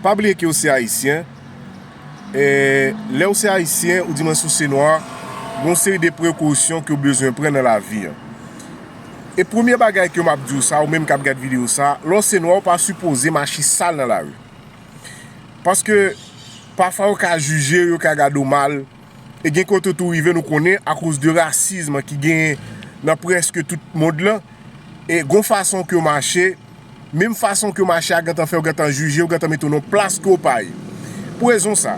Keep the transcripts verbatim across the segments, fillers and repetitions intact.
Pa bliye ke w se Ayisyen. E, lè w se Ayisyen, ou di mwen si w se nwa, gen yon seri de prekosyon ke w bezwen pran nan lavi an. E premye bagay ke m ap di w sa, ou menm k ap gad videyo sa, lè w se nwa, ou pa sipoze mache sal nan lari. Paske, pafwa yo ka jije w, yo ka gade w mal, e gen kote tou rive nou konnen akoz de rasizm ki genyen nan prèske tout mond lan, e gon fason ke w mache, menm fason ke w mache a gentan fè yo gentan jije w, gentan mete w nan plas ke w pa ye. Pou rezon sa,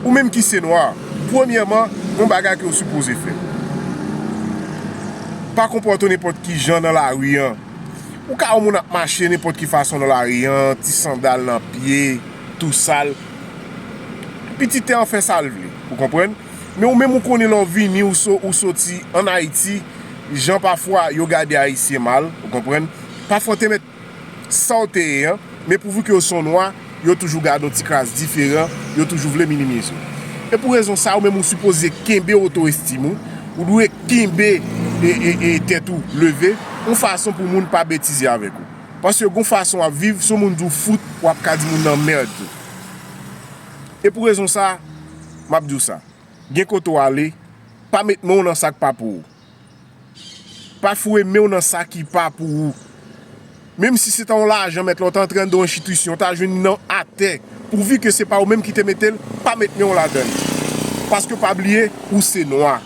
ou menm ki se nwa, premyèman, gon bagay ke w sipoze fè. Pa konpòte w nenpòt ki jan nan lari an. Ou ka wè moun ap mache nenpòt ki fason nan lari an, ti sandal nan pye, tou sal. Pititè an fè sa l vle, ou konprann? Men ou menm ou konnen lè w vini, ou so-, ou soti ann Ayiti, jan pafwa yo gade Ayisyen mal, ou konprann? Pafwa w te mèt sa w te ye an, men pouvi ke yo se yon nwa, yo toujou gade w ti kras diferan, yo toujou vle minimize w. E pou rezon sa, ou menm ou sipoze kenbe oto estim ou, ou dwe kenbe e, e, e tèt ou leve, yon fason pou moun pa betize avèk ou. Paske gon fason w ap viv, si yon moun di w fout, w ap ka di moun nan mèd tou. E pou rezon sa, m ap di w sa. Gen kote w ale, pa met men w nan sa k pa pou ou. Pa foure men w nan sa ki pa pou ou. Menm si se ta yon lajan, mèt la, w ta antre anndan yon enstitisyon, w ta jwenn li nan atè. Pouvi ke se pa ou menm ki te mete l, pa met men w ladan l. Paske pa bliye, ou se nwa.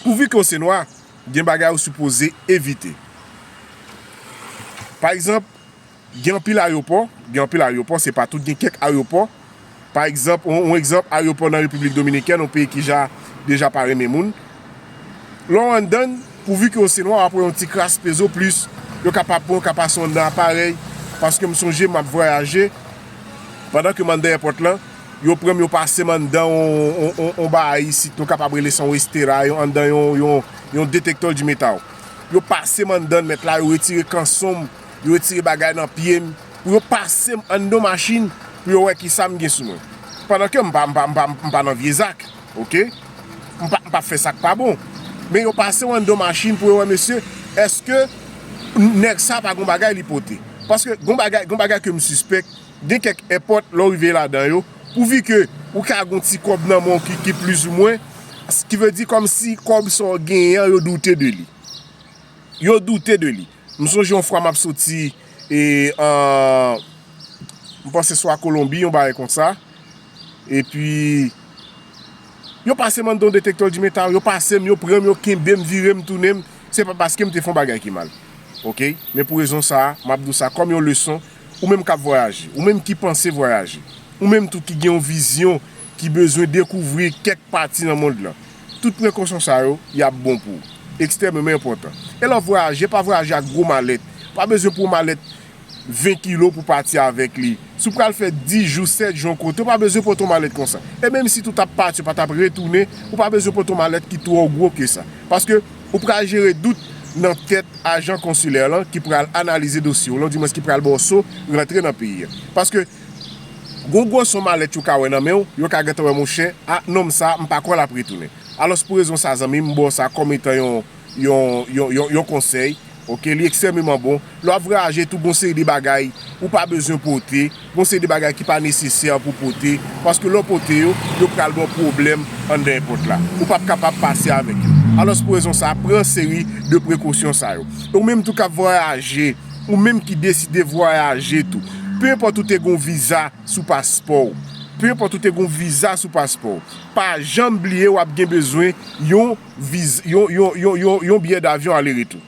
Pouvi ke w se nwa, gen bagay ou sipoze evite. Pa egzanp, gen anpil ayewopò, gen anpil ayewopò, se pa tout, gen kèk ayewopò. Pa egzanp, yon, yon egzanp, ayewopò nan Repiblik Dominikèn, yon peyi ki ja, deja pa renmen moun. Lè w anndan, pouvi ke w se nwa, w ap wè yon ti kras peze w plis, yo kapab pran w, ka pase w anndan aparèy, paske m sonje m ap vwayaje, pandan ke m anndan èpòt lan, yo pran m, yo pase m anndan yon, yon, yon, yon bagay isit, nou kapab rele sa yon estera, yon, anndan yon, yon, yon detektè di metal. Yo pase m anndan, mèt la, yo retire kanson m, yo retire bagay nan pye m, pou yo pase m anndan machin, pou yo wè kisa m gen sou mwen. Pandan ke m pa, m pa, m pa, m pa nan vye zak, oke? M pa, m pa fè sa k pa bon. Men yo pase w anndan machin pou yo wè, mesye, èske nèg sa pa gon bagay li pote? Paske gon bagay, gon bagay ke m sispèk, gen kèk èpòt, lè w rive ladan yo, pouvi ke ou ka gon ti kòb nan men w ki, ki plizoumwen, ki vle di kòmsi kòb sa w genyen an, yo doute de li. Yo doute de li. M sonje yon fwa m ap soti, e, an, m panse swa Kolonbi, yon bagay konsa. Epi, yo pase m anndan yon detektè di metal, yo pase m, yo pran m, yo kenbe m, vire m, tounen m. Se pa paske m te fè yon bagay ki mal. Oke? Men pou rezon sa a, m ap di w sa kòm yon leson, ou menm k ap vwayaje, ou menm ki panse vwayaje, ou menm tou ki gen yon vizyon, ki bezwen dekouvri kèk pati nan mond lan. Tout prekosyon sa yo, y ap bon pou ou. Ekstrèmeman enpòtan. E lè w ap vwayaje, pa vwayaje ak gwo malèt. Pa bezwen pran malèt ven kilo pou pati avèk li. Si w pral fè dis jou, sèt jou yon kote, ou pa bezwen pote yon malèt konsa. E menm si tou t ap pati, ou pa t ap retounen, ou pa bezwen pote yon malèt ki twò gwo ke sa. Paske ou pral jere dout nan tèt ajan konsilè lan ki pral analize dosye w lan, dimwens ki pral ba w so rantre nan peyi a. Paske gon gwo son malèt yo ka wè nan men w, yo ka gentan wè, monchè, a, nonm sa, m pa kwè l ap retounen. Alòs, pou rezon sa, zanmi m, m ba w sa kòm etan yon, yon, yon, yon, yon konsèy. Oke, li ekstrèmeman bon. Lè w ap vwayaje tou, gon seri de bagay ou pa bezwen pote, gon seri de bagay ki pa nesesè pou pote, paske lè w pote yo, yo pral ba w pwoblèm anndan èpòt la. Ou p ap kapab pase avèk yo. Alòs, pou rezon sa, pran seri de prekosyon sa yo. Ou menm tou k ap vwayaje, ou menm ki deside vwayaje tou, pe enpòt ou te gon viza sou paspò w, pe enpòt ou te gon viza sou paspò w, pa janm bliye w ap gen bezwen yon viz-, yon, yon, yon, yon, yon biyè davyon ale retou.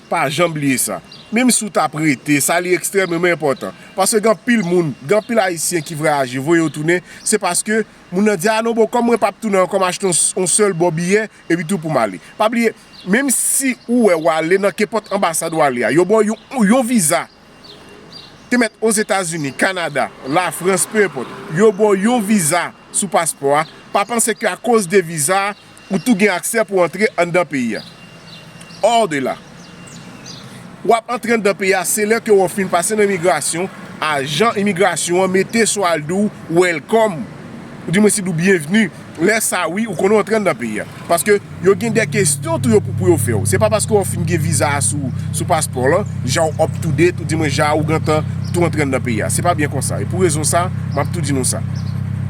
Pa janm bliye sa. Menm si w t ap rete, sa li ekstrèmeman enpòtan. Paske gen anpil moun, gen anpil Ayisyen ki vwayaje, voye yo tounen, se paske moun nan di, "A non, bon, kòm mwen p ap tounen ankò, m achte yon, yon sèl bò biyè, epi tou pou m ale." Pa bliye, menm si ou wè w ale nan kenpòt anbasad w ale a, yo ba w yon, yon viza. Te mèt Ozetazini, Kanada, Lafrans, pe enpòt, yo ba w yon viza sou paspò a, pa panse ke akoz de viza a, ou tou gen aksè pou antre anndan peyi a. Hors de là. W ap antre anndan peyi a, se lè ke w fin pase nan imigrasyon, ajan imigrasyon an mete sou al di w welcome, ou dimwens li di w byenvni. Lè sa wi, ou konnen w antre anndan peyi a. Paske yo gen de kesyon tou yo pou, pou yo fè w. Se pa paske w fin gen viza a sou, sou paspò w lan, jan w up to date, ou di mwen jan ou gentan tou antre anndan peyi a. Se pa byen konsa. E pou rezon sa, m ap tou di nou sa.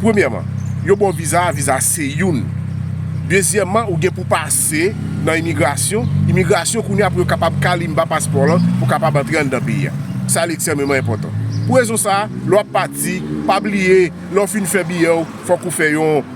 Premyèman, yo ba w viza a, viza se youn. Dezyèmman, ou gen pou pase nan imigrasyon. Imigrasyon kounye a pou yo kapab kalimba paspò w lan pou kapab antre anndan peyi a. Sa li ekstrèmeman enpòtan. Pou rezon sa, lè w ap pati, pa bliye, lè w fin fè biyè w, fòk ou fè yon,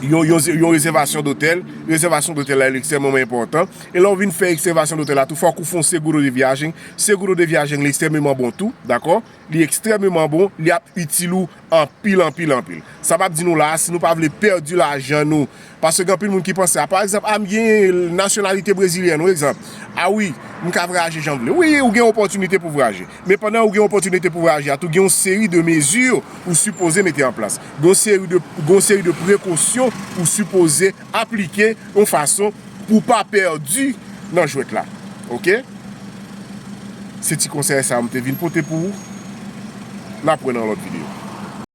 yon, yon, yon rezèvasyon dotèl. Rezèvasyon dotèl la, li ekstrèmeman enpòtan. E lè w vin fè rezèvasyon dotèl la tou, fòk ou fè yon seguro de viaje. Seguro de viaje, li ekstrèmeman bon tou, dakò? Li ekstrèmeman bon, li ap itil ou anpil, anpil, anpil. Sa m ap di nou la a, si nou pa vle pèdi lajan nou, paske gen anpil moun ki panse, a, pa egzanp, a, m gen nasyonalite brezilyèn, yon egzanp. A wi, m ka vwayaje jan m vle. Wi, ou gen opòtinite pou vwayaje. Men pandan ou gen opòtinite pou vwayaje a, tou gen yon seri de mezi ou sipoze mete an plas. Gen yon seri de, gen yon seri de prekosyon ou sipoze aplike yon fason pou w pa pèdi nan jwèt la. Oke? Se ti konsèy sa a m te vin pote pou ou. N ap wè nan lòt videyo.